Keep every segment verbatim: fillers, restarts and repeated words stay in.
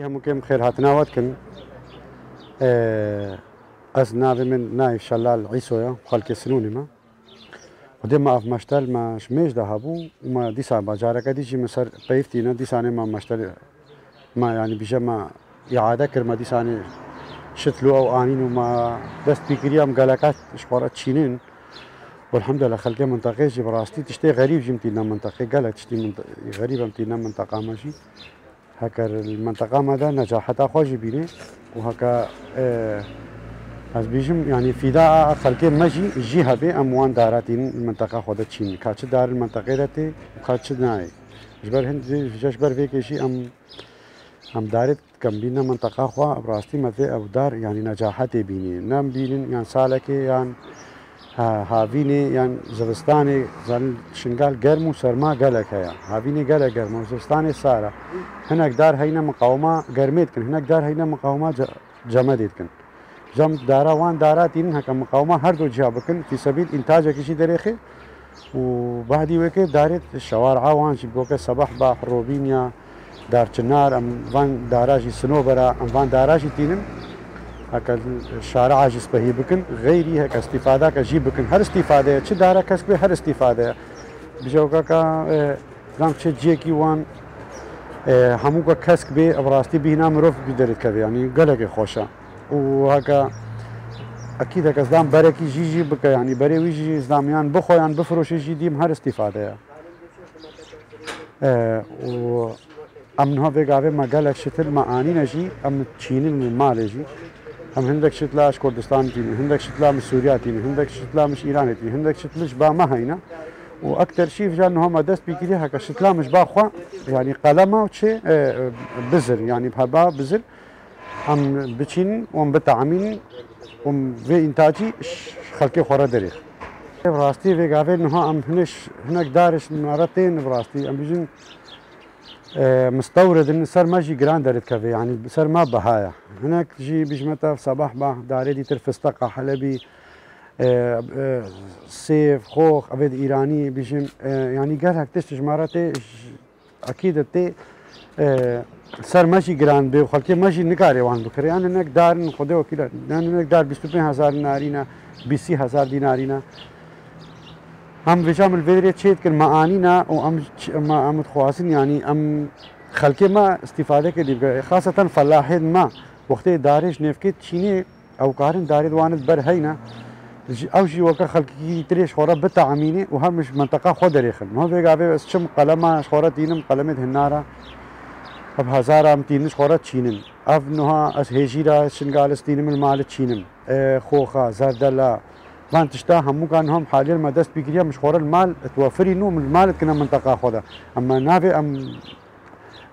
Hemûkê em xêrhatina we dikin. Ee, ez navê min Naîf Şelal Îso ye, xelkê Sinûnê me. Xwedê me ev meştel me ji mêj de hebû û me dîsa bajareke dî jî min ser peyv tîne, dîsanê me meştel me, yanî bîje me îade kir, me dîsanê şit li ew anîn û me dest pê kiriye em geleka ji xwe re çînin. Welhemdulillah xelkê minteqê jî bi rastî tiştê xerîb jî em tîne minteqê, gelek tiştî minte-, xerîb em tîne minteqa me jî. Heker li minteqa me de necaheta xwe jî bînê û heke, e, ez bîjim, yanî fîda a xelkê me jî, jî hebê em wan dara tînin li minteqa xwe de çînin. Ka çi dar li minteqê de tê û ka çi nayê. Ji ber hin, ji ber vê kêşî em, em darê dikin bîne minteqa xwe, bi rastî me vê ew dar, yanî necahetê bînê. Ne em bînin, yan salekê, yan Ha, havînê yan zivistanê, zanin Şingal germ û serma gelek heye. Havînê gelek germ û zivistanê sar e. Hinek dar heyne miqawima germê dikin, hinek dar heyne miqawima ce-, cemedê dikin. Cem dara wan dara tînin heke miqawima her du ciha bikin, fîsebîl întacekî jî derêxê û bahdî wê ke darê şewara wan jî boke Sebehbah, Robînya, Darçinar, em van dara jî sinobera, em van dara jî tînin. Heke şare'a jî spehî bikin, xeyrî heke îstîfadeke jî bikin. Her îstîfade ye, çi dara kesk bê, her îstîfade ye. Bijewkeka, e, zam çi ciyekî wan, e, hemûka kesk bê, bi rastî bîhna mirov bi derê dikeve, yanî gelekê xweş e. Û heke ekîd heke zam berekî jî jî bike, yanî berê wî jî zam yan bixwe yan bifiroşe jî dîm her îstîfade ye. E, û em niha vê gavê me gelek şitil me anîne jî, em çînin li malê jî. Em hindek şitla ji Kurdistanê tînin, hindek şitla min Sûriya tînin, hindek şitla min ji Îranê tînin, hindek şitil ji ba me heyne. Û ekter şî vija niha me dest pê kiriye heke şitla min ji ba xwe, yanî qelema û çê, e, bizir, yanî heba bizir. Em biçînin û em bite'mînin û em vê întacî ji xelkê xwe re derêxin. Bi rastî vê gavê niha em hinek, hinek dar ji me re tên, bi rastî em bijin, e, mistewrid in, ser me jî giran derdikeve, yanî ser me biha ye. Hinek jî bijime te Sebehbah, darê dîtir Fisteqa Helebî, e, e, sêv, xox, evê di Îranî bijim, e, yanî gelek tişt ji me re tê, ji Ekîd tê, e, ser me jî giran bê û xelkê me jî nikarê wan bikire. Yan hinek dar in, Xwedê wekîl e, yan hinek dar bîst û pênc hezar dinarî ne, bîst hezar dinarî ne. Em vêca min li vê derê çê dikin, me anîne û em ç-, me, em dixwazin, yanî em xelkê me îstîfadeke dî bike. Xaseten felahên me, wextê darê ji nêvkê çînê, Ew karin darê di wan di ber heyne. Ji, ew jî weke xelkekî tirê ji xwe re bite'mînê û hem ji menteqa xwe derêxin. Niha vê gavê ez çim qelema ji xwe re tînim, qelemê di hinara. Ev hezara em tînin ji xwe re çînin. Ev niha ez hêjîra Şingalis tînim li mal çînim. E, xoxa, zerdela. Van tişta hemû ka niha em haliyên me dest pê kiriye, em ji xwe re li mal twefirîn û em li mal dikine menteqa xwe de. Em navê em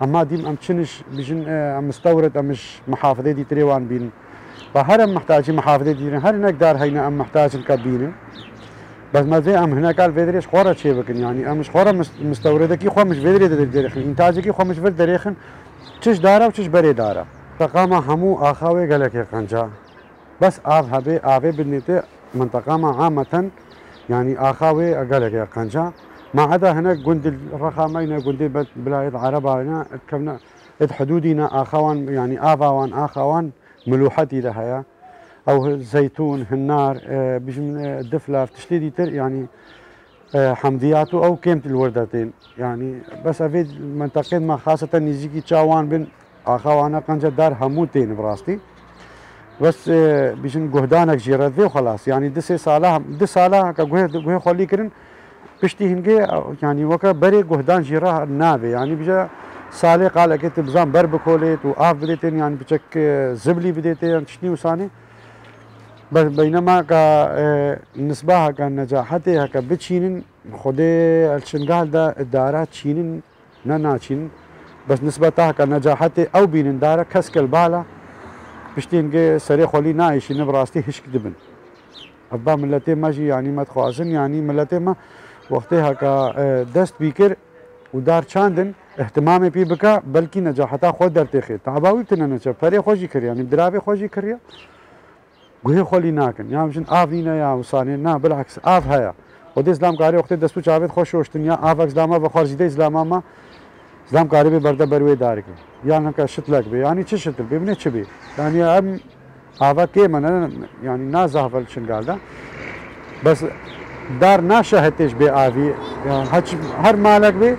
Ema dîm em çiniş bijin, e, em mistewrid, em ji mihafizê dîtirê wan bînin. Ba her em mihtacî mihafizê dîtirin, her hinek dar heyne em mihtacin ke bînin. Bes me vê em hineka li vê dirê ji xwe re çê bikin. Yanî em ji xwe re mis-, mistewridekî xwe min ji vê dirê de derêxin. Întacekî xwe min ji vir derêxin. Çi ji dara û çi ji berê dara. Teqama hemû axa wê gelekê qenca. Bes av hebê, avê bidinê te, minteqa me ameten, yanî axa wê gelek e qenca. Ma eda hinek gund li rexa me yine, gundê be-, bilayet ereba yine, dikevne, ed hidûdî ne, axa wan, yanî ava wan, axa wan milûhetî de heye. Ew hi-, zeytûn, hinnar, e, bijim, e, difla, tiştê dîtir, yanî, e, hemdiyat û ew kêm li wir de tên. Yanî, bes evê menteqên me xaseten nîzîkî çawan bin, axa wana qenca dar hemû tên bi rastî. Bes, e, bijin guhdanek jî re vê xelas. Yanî du sê sala, du sala heke guhê, guhê xwe lî kirin, piştî hingê, yanî weke berê guhdan jî re navê. Yanî bije salê qalekê tu bizan ber bikolê, tu av bidê tên, yanî biçek, e, ziblî bidê tên, yan tiştî wisanê. Be-, beynema ka, e, nisba heke necahetê heke biçînin, Xwedê el Şingal de dara çînin ne naçînin. Bes nisbeta heke necahetê ew bînin dara kesk el bala, piştî hingê serê xwe lî naêşînin, bi rastî hişk dibin. Ev ba miletê me jî, yanî me dixwazin, yanî miletê me wextê heke, e, dest pê kir û dar çandin, ihtimamê pê bike, belkî necaheta xwe dertêxê. Taba wî tine neçe, perê xwe jî kiriye, yanî diravê xwe jî kiriye. Guhê xwe lî nakin. Ya bijin av nîne ya wisanê. Na, bilaks, av heye. Xwedê zilam karê wextê dest û çavê xwe şoştin ya, avek zilama ve xwarzî de zilama ma Zam karê bê berde ber wê darikê. Yan heke şitlek bê, yanî çi şitl bê, bine çi bê. Yanî em ava kêm e, ne, yanî na zehf e li Şingal de. Bes dar naşehitê ji bê avî, yanî heç, her malek bê,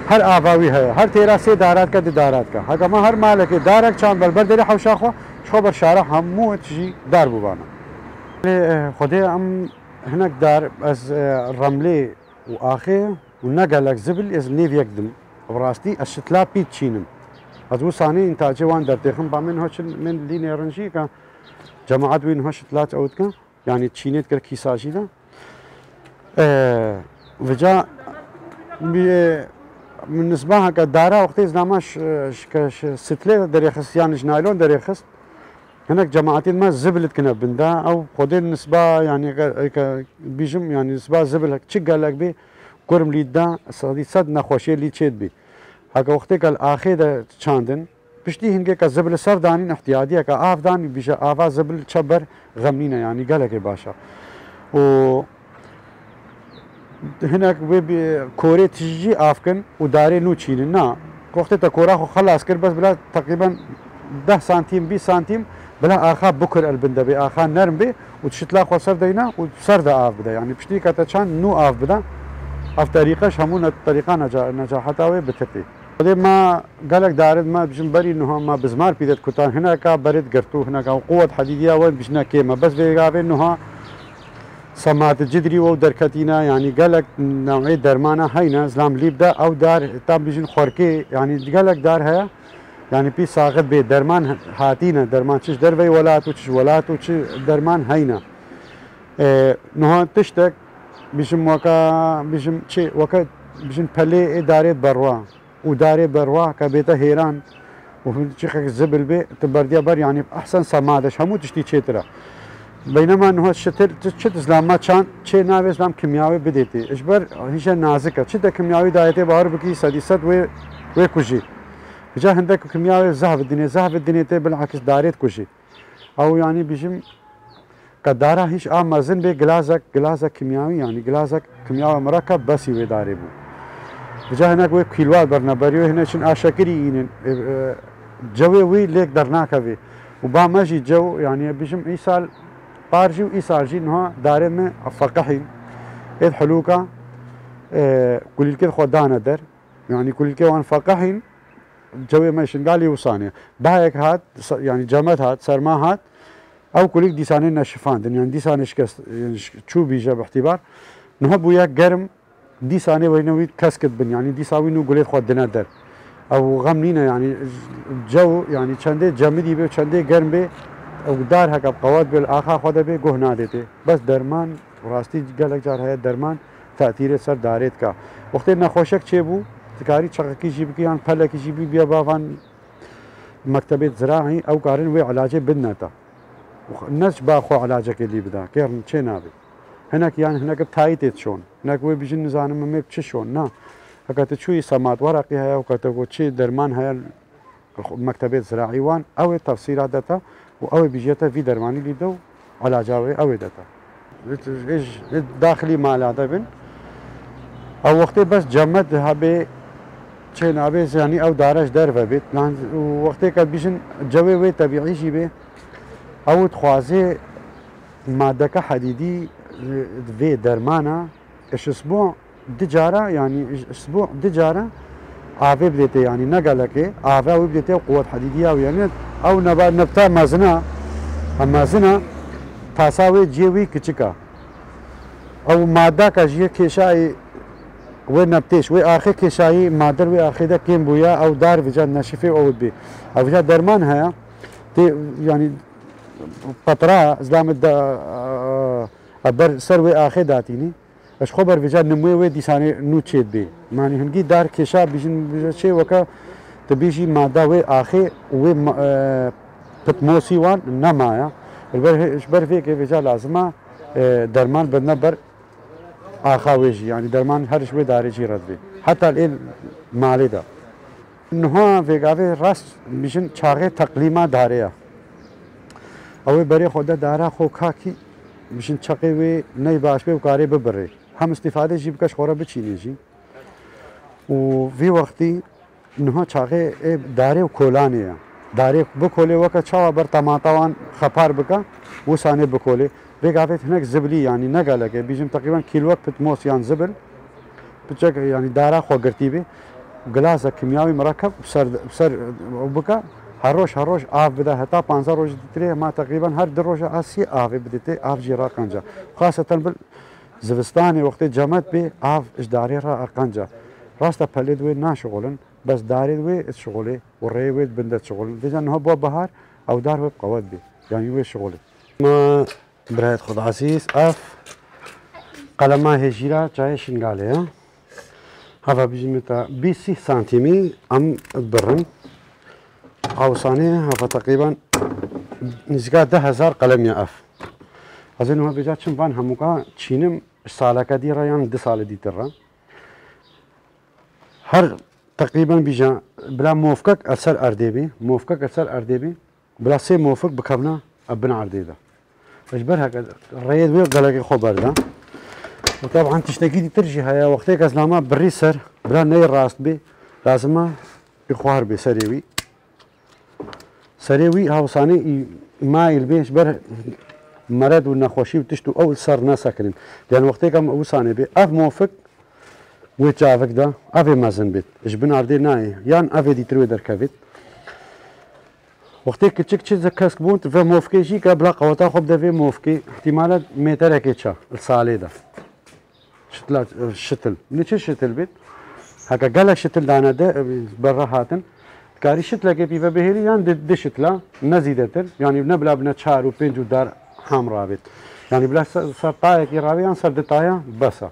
her ava wî heye. Her têra sê darat ke, du darat ke. Heke ma her malekê darek çand ber, ber derê hewşa xwe, ji xwe ber şara hemû tijî dar bûvana. Lê, eh, Xwedê em hinek dar, ez, eh, remlê û axê û ne gelek zibil ez nêv yek dim. Bi rastî ez şitla pît çînim. Ez wisa nê întacê wan dertêxim, ba min hoçin min lî nêrin jî ke cemaet wî niha şitla ew dikin. Yanî çînê dikir kîsa jî de. Ee, vica bi, min nisba heke dara wextê zilama ş-, ş-, ke ş-, sitlê derêxist yan ji naylon derêxist. Hinek cemaetên me zibil dikine bin de, ew xwedê nisba, yanî, ke, ke bîjim, yanî, nisba zibil çi gelek bî, kurm lî da, sedî sed nexweşiyê lî çêdibî. Heke wextê ke li axê de çandin, piştî hingê ke zibil ser danîn, ihtiyadiyeke av danî, bîje ava zibil çe ber xem nîne, yanî, gelekê baş e. Û hinek wê bi korê tijî av kin û darê nû çînin. Na, wextê te kora xwe xelas kir, bes bila teqrîben deh santîm, bîst santîm, bila axa bikur el bin de bê, axa nerm bê û şitla xwe ser deyna û ser de av bide. Yanî piştî ke te çand nû av bide, ev terîqe ji hemû ne-, terîqa neca-, necaheta wê bitir tê. Xwedê ma gelek darin ma bijin berî nuha ma bizmar pîret kutan, hineka berit girtû, hineka quwet hedîdiya wen bijne kêm e. Bes vê gavê nuha Semat cidrî û derketîne, yanî gelek newê dermana heyne, zilam lîb de ew dar, tam bijin xwerkê, yanî gelek dar heye, yanî pî saxit bê, derman hatîne, derman çi ji derveyî welat û çi ji welat û çi derman heyne. E, nuha tiştek, bijim weka, bijim çi, weka, bijin pelê ê darê berwa û darê berwa ke bête hêran û çiqek zibil bê, tu berdiya ber, yanî ehsen semade ji hemû tiştî çêtir e. Beynema niha şitir, tu çi dizlama çan, çê navê zlam kimyawê bidê tê. Ji ber hîje nazik e. Çi te kimyawî dayê tê, bahar bikî sedî sed wê, wê kujî. Hîja hindek kimyawê zehf dinê, zehf dinê tê bilakis darê dikujî. Ew yanî bijim, ke dara hîç a mezin bê gilazek, gilazek kimyawî, yanî gilazek kimyawe mirekeb besî wê darê bû. Vêca hinek wê kîlwar berine berî wê, hinek çin a şekirî înin. E, e, cewê wî lêk dernakevê. Û ba me jî cew, yanî bijim îsal par jî û îsal jî niha darê me feqihîn. Êd hilûka, e, kulîlkê xwe dane der. Yanî kulîlkê wan feqihîn. Cewê me Şingalî wisanê. Bahek hat, se-, yanî cemet hat, serma hat. Ew kulîlk dîsanê neşifandin, yanî dîsanê şikest, yanî şik-, çû bîje bi îhtîbar. Niha bûye germ, dîsanê weyne wî keskit bin, yanî dîsa wî nû gulê xwe dine der. Ew xem nîne, yanî cew, yanî çendê cemidî bê, çendê germ bê, ew dar heke bi qewet bê, li axa xwe de bê, guh nadê tê. Bes derman, rastî gelek car heye derman, tetîrê ser darê dika. Wextê nexweşek çêbû, dikarî çeqekî jî bikî yan pelekî jî bî, biya bavan mektebê ziraî, ew karin wê ilacê bidine te. Ne ji ba xwe ilacekê lî bida, kêr çê nabê. Hinek yan hinek bi tayî tê şon. Hinek wê bijin nizanim em ê bi çi şon. Na. Heke tu çûyî semat wereqî heye, heke te got çi derman heye, mektebê ziraî wan, ew ê tefsîra de te û ew ê bijiyete vî dermanî lî de û elaca wê ew ê de te. Ê, ê, ê daxilî mala de bin. Ew wextê bes cemed hebê, çê nabê, yanî ew dare ji derve bê. Lan, û wextê ke bijin cewê wê tebîî jî bê, ew dixwazê madeke hedîdî, e, vê dermana, ji isbû du cara, yanî ji isbû du cara avê bidê tê, yanî ne gelekê, ave wî bidê tê, quwet hedîdiya wî, yanî ew neba-, nebta mezina, em mezina, tasa wê cihê wî kiçik e. Ew madaka ji yê kêşayî wê nebtêş, wê axê kêşayî, mader wê axê de kêm bûya, ew dar vêca neşifê ew bê. Ew vêca derman heye, tê, yanî petra, zilamê de, e, ber ser wê axê datînî. Ez xwe ber vêca nimwê wê dîsanê nû çê dibê. Manî hingî dar kêşa bijin, bijin çê weke tu bêjî mada wê axê û wê ma-, e, pitmosî wan nemaye. Li ber hê-, ji ber vê ke vêca lazim e, e, derman bidine ber axa wê jî. Yanî derman her ji wê darê jî re dibê. Heta li ê malê de. Niha vêgavê rast bijin çaxê teqlîma darê ye. Ew ê berê xwe de dara xwe kakî bijin çeqê wê ney baş bê û karê bibirê. Hem îstîfade jî bike ji xwe re biçînê jî. Û vî wextî Niha çaxê ê darê û kolanê ye. Darê bikolê weke çawa ber temata wan xepar bike, wisanê bikolê. Vê gavê hinek zibilî, yanî ne gelek e, bîjim teqrîben kîlwek pitmos yan zibil, piçek, yanî dara xwe girtî bê. Gilasa kimyawî mirekeb bi ser, bi ser bike, her roj, her roj av bide, heta panzdeh roj ditirê, ma teqrîben her du roja a sî avê biditê, av jî raqenca. Xaseten bil zivistanê wextê cemet bê, av ji darê re aqenca. Rasta pelê di wê naşixulin, bes darê di wê dişixulê û rêyê wê di bin de dişixulin. Vêca niha bo bihar, ew dar wê bi qewet bê. Yanî wê şixulê. Ma birayet xwe azîz, ev qelema hêjîra çayê Şingalê ye. Hava bijî me te bîst sî santîmî em birin. Awsanê hava teqrîben nizîka deh hezar qelem ye ev. Ez ê niha vêca çim van hemûka çînim saleke dî re yan du salê dîtir re. Her teqrîben bîja bila mofkek li ser erdê bî, mofkek li ser erdê bî, bila sê mofik bikevna ev bin erdê de. Ji ber heke rêyê wê gelekê xwe berda. Û teban tiştekî dîtir jî heye, wextê kes lama birî ser, bila neyê rast bê, lazim e ê xwar bê serê wî. Serê wî hewsanê î-, îmayîl bê, ji ber mered û nexweşî û tişt û ew li ser nesekirin. Yan wextê ke em wisanê bê, ev mofik wê çavik de, ev ê mezin bêt. Ji bin erdê nayê. Yan ev ê dîtir wê derkevêt. Wextê kiçik çi ze kesk bûn, ve mofkê jî ke bila qeweta xwe bide vê mofkê, îhtîmale mêterekê ça, li salê de. Şitla, şitil. Ne çi şitil bêt? Heke gelek şitil dane de, e, berre hatin. Dikarî şitlekê pîve bihêlî yan di, di şitla, ne zîdetir. Yanî ne bila bine çar û pênc û dar ham rabêt. Yanî bila ser, ser tayekî rabê yan ser di taya bes e.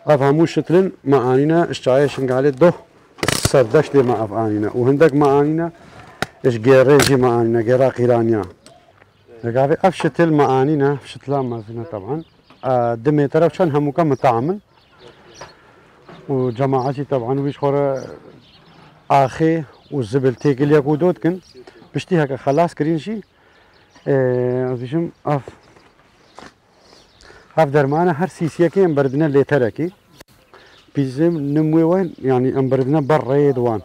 Ev hemû şitilin me anîne ji çayê Şingalê doh serdeştê me ev anîne. Û hindek me anîne ji gêrê jî me anîne, gêra qîraniya. Gavê ev şitil me anîne, şitila mezin e teban. E, du metre û çend hemûka mitaam in. Û cemaet jî teban wî ji xwe re axê û zibil têkiliya ku do dikin. Piştî heke xelas kirin jî, e, ez bijim ev, ev dermana her sîsiyekê em berdine lêterekê. Bizim nimwê we, yanî em berdine ber rêyê di wan.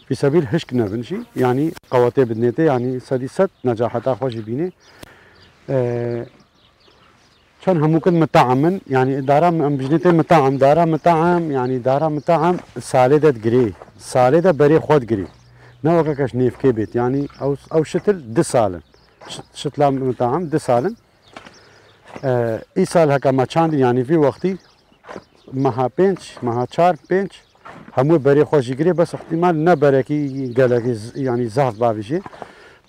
Fîsebîl hişk nebin jî, yanî qewetê bidinê te, yanî sedî sed necaheta xwe jî bînê. Ee, çend hemûkin mitaam in, yanî dara em bijnê tê mitaam, dara mitaam, yanî dara mitaam salê de digirê, salê de berê xwe digirê. Ne weke keş nêvkê bêt, yanî ew, ew şitil du sal in. Şit-, şitla mitaam du sal in. Ee, îsal heke me çandin, yanî vî wextî meha pênc, meha çar, pênc, hemû berê xwe jî girê, bes îhtîmal ne berekî gelekî z-, yanî zaf bavî jî.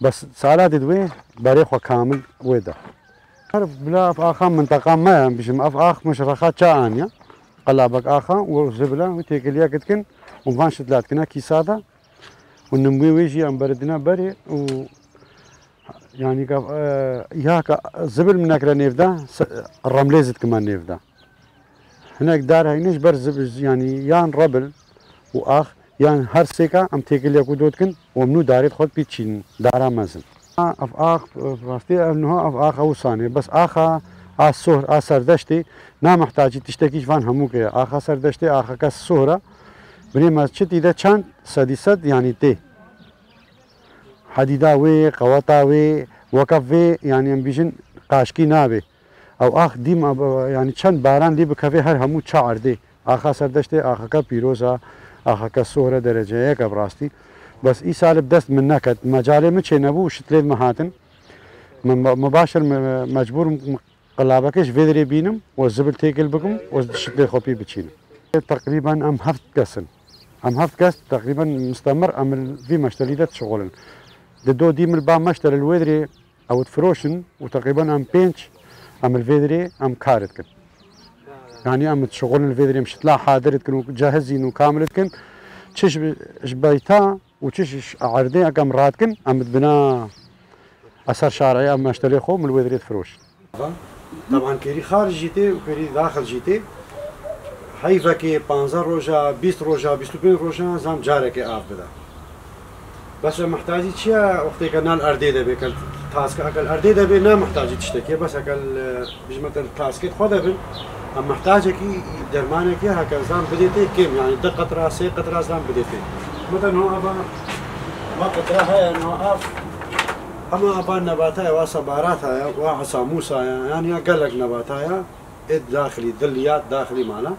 Bes sala did wê berê xwe kamil wê de. Her bila ev axa minteqa me ye, em bijim, ev ax min ji rexa ça aniye. Qelabek axa û zibila wî têkiliya dikin û van şitla dikine kîsa de û nimwê wê jî em beridine berê û Yanî ka, e, ya ka zibil min nekire nêv de, se-, remlê zî dikime nêv de. Hinek dar heyne ji ber zib-, yanî yan rebil û ax, yan her sêka em têkiliya ku do dikin û em nû darê xwe pî çînin, dara mezin. Ev ax, rastî ev niha ev ax ew sanê. Bes axa, a sohr, a serdeştê, na mihtacî tiştekî ji van hemû ke ye. Axa serdeştê, axeke sohr e. Binê me çi tî de çend, sedî sed, yanî tê. Hedîda wê, qeweta wê, weke vê, yanî em bîjin qaşkî nabe. Ew ax dîm, yanî çend baran lê bikeve her hemû ça erdê. Axa serdeştê, axeke pîroz e, axeke sohr e dereceyeke bi rastî. Bes îsal bi dest min neket. Mecalê min çênebû û şitlê min hatin. Min, min başir, min mecbûr Qilabekê ji vê derê bînim û zibil têkil bikim û şitlê xwe pî biçînim. Teqrîben em heft kes in. Em heft kes teqrîben mistemir em li vî meştelî de dişixulin. Di do dî min ba meştel li wê derê ew difiroşin û teqrîben em pênc em li vê derê em kar dikin. Yanî em dişixulin li vê derê em şitla hadir dikin û cehizîn û kamil dikin. Çi ji, ji beyta û çi ji erdê ekem radikin, em dibina eser şareye, em meştelê xwe min wê dirê difiroşin. Teban kêrî xarij jî tê û kêrî daxil jî tê. Heyvekê panzdeh roja, bîst roja, bîst û pênc roja zam carekê av bide. Bes e mihtacî çi ye wextê ke nal erdê de bê, ke taske ekel erdê de bê, ne mihtacî tiştekê, bes ekel, e, bijme te taskê xwe de bin. Em mihtacekî dermanekî heke zan bidê tê kêm, yani di qetra, sê qetra zan bidê tê. Mete no ava, va qetra heye, no av. Hema ava nebata ye, wa sebarat heye, wa hesamûsa ye, yani ya gelek nebata ye, ê daxilî, diliyat daxilî mala.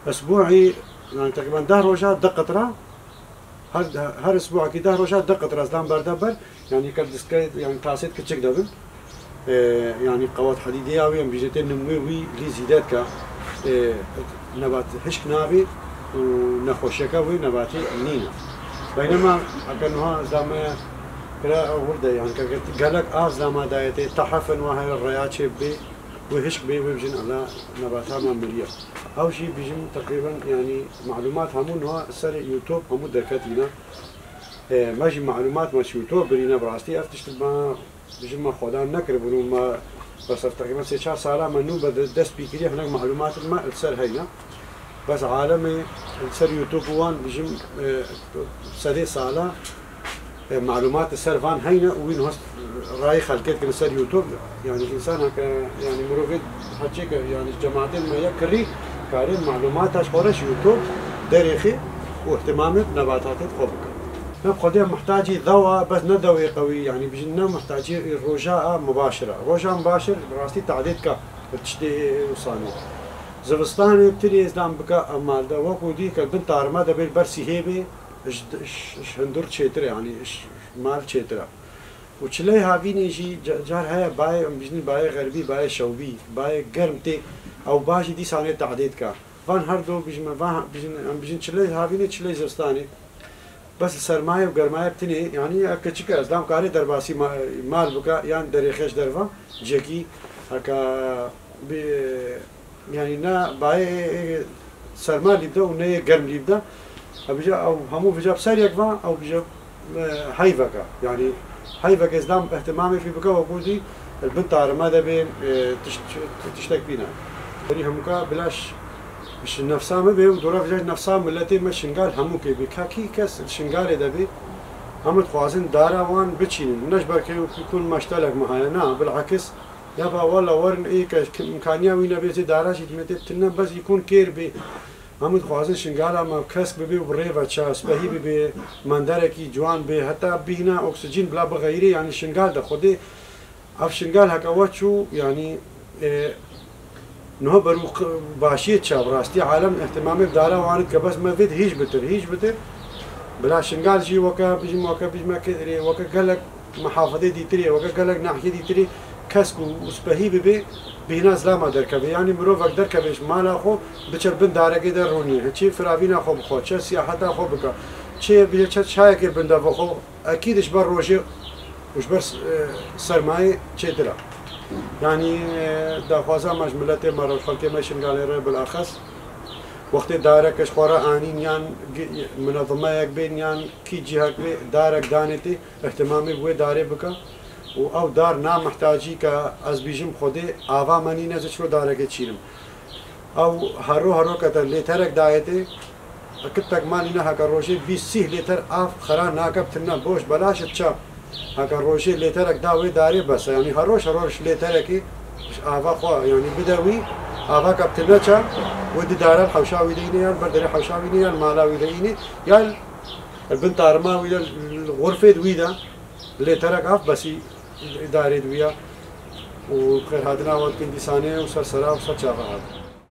Esbûî, yani teqrîben deh roja di qetra, her, her esbûakî deh roja di qetra zan berde ber, yani kel diske, yani tasêt kiçik debin. Ee, yani qewet hedîdê ya wî, em bîjê tê nimwê wî lî zîde dike. Ee, nebat hişk nabê û nexweşiyeke wê nebatê nîne. Beynema eke niha ez dame kira ew wir de, yani ke gelek av zama dayetê, tehefin wa her raya çê bê, wê hişk bê, wê bijin ela nebata me miriye. Ew jî bijin teqrîben, yani malumat hemû niha ser YouTube hemû derketîne. Ee, me jî malumat me çi YouTube birîne, bi rastî ev tişt me Bijin me xwedan nekiribûn û me bes ev teqrîben sê çar sala me nû be de-, dest pê kiriye, hinek malumatên me li ser heyne. Bes alemê li ser YouTube û wan bijin, e, sedê sala, e, malumat li ser van heyne û wî niha rayê xelkê dikin li ser YouTube. Yani însan heke, yani mirovê hecê ke, yani cemaetên me yek kirî, karê malumata ji xwe re ji YouTube derêxê û ihtimamê bi nebatatê xwe bike. Me bi Xwedê muhtacî dewa, bes ne dewê qewî, yani bijin ne muhtacî roja a mubaşir a. Roja mubaşir bi rastî tadê dike bi tiştê wisanê. Zivistanê tirê zan bike emal de, wekû dî ke bin tarime de bê ber sîhê bê, ji, ji, ji hundur çêtir e, yani ji mal çêtir e. Û çileyê havînê jî ca-, car heye bayê, em bijin bayê xerbî, bayê şewbî, bayê germ tê, ew ba jî dîsanê tadê dike. Van her du bijin me, van bijin, em bijin çileyê havînê, çileyê zivistanê. Bes li sermayê û germayê bi tinê, yanî ya keçik e, ez dam karê derbasî ma-, mal bike, yan derêxê ji derva, cekî, heke bi, yanî ne bayê ê, ê serma lî bide û ne yê germ lî bide. Ew bije, ew hemû bije bi ser yek va, ew bije, e, heyveke. Yanî heyveke ez dam ihtimamê pê bike, wekû dî li bin tarime de bên, e, tişt-, tiştek bîne. Berî hemûka bila ş-, Ji nefsa me bê û dora vêca ji nefsa miletê me Şingal hemûkê bê. Ka kî kes li Şingalê de bê, em dixwazin dara wan biçînin. Ne ji ber ke wekî kun meştelek me heye, na, bilakis, ya ba wela werin ê ke imkaniya wî nebê, zê dara jî dimetê tune, bes yî kun kêr bê. Em dixwazin Şingala me kesk bibê û bi rê ve çe, spehî bibê, menderekî ciwan bê, heta bîhna oksijîn bila bixeyirê, yanî Şingal de Xwedê Ev Şingal heke we çû, yanî, e, niha ber û q-, başiyê çav rastî alem ihtimamê bi dara wan dike, bes me vê hîç bitir, hîç bitir. Bila Şingal jî weke bijim, weke bijmeke, weke gelek mihafizê dîtirê, weke gelek nahiyê dîtirê kesk û, û spehî bibê, bîhna zilama derkeve. Yanî mirovek derkeve ji mala xwe, biçe bin darekê de rûnî. Çi firavîna xwe bixwe, çi siyaheta xwe bike, çi bije çi çayekê bin de vexwe, Ekîd ji ber rojê û ji ber, e, sermayê çêtir e. Yanî, e, daxwaza me ji miletê me re, ji xelkê me Şingalê re bilaxes, wextê darek ji xwe re anîn yan gi-, minezimeyek bên yan kî cihek bê darek danê tê, ihtimamê bi wê darê bike û ew dar na mihtacî ke ez bîjim Xwedê ava me nîne, ez ê çilo darekê çînim. Ew hero hero kete lêterek dayê tê, Eke tek malî ne heke rojê bîst sîh lîter av xera nake bi tine boş belaş it ça. Heke rojê lêterek da wê darê bes e. Yanî her roj her roj lêterekî ji ava xwe, yanî bide wî, ava ke bi tine ça, wê di dare li hewşa wî de înê, yan ber derê hewşa wî înê, yan mala wî de înê, yan li bin tarima wî de, li xurfê di wî de lêterek av besî darê di wî ya. Û xêrhatina we dikin dîsanê û ser sera û ser çava hat.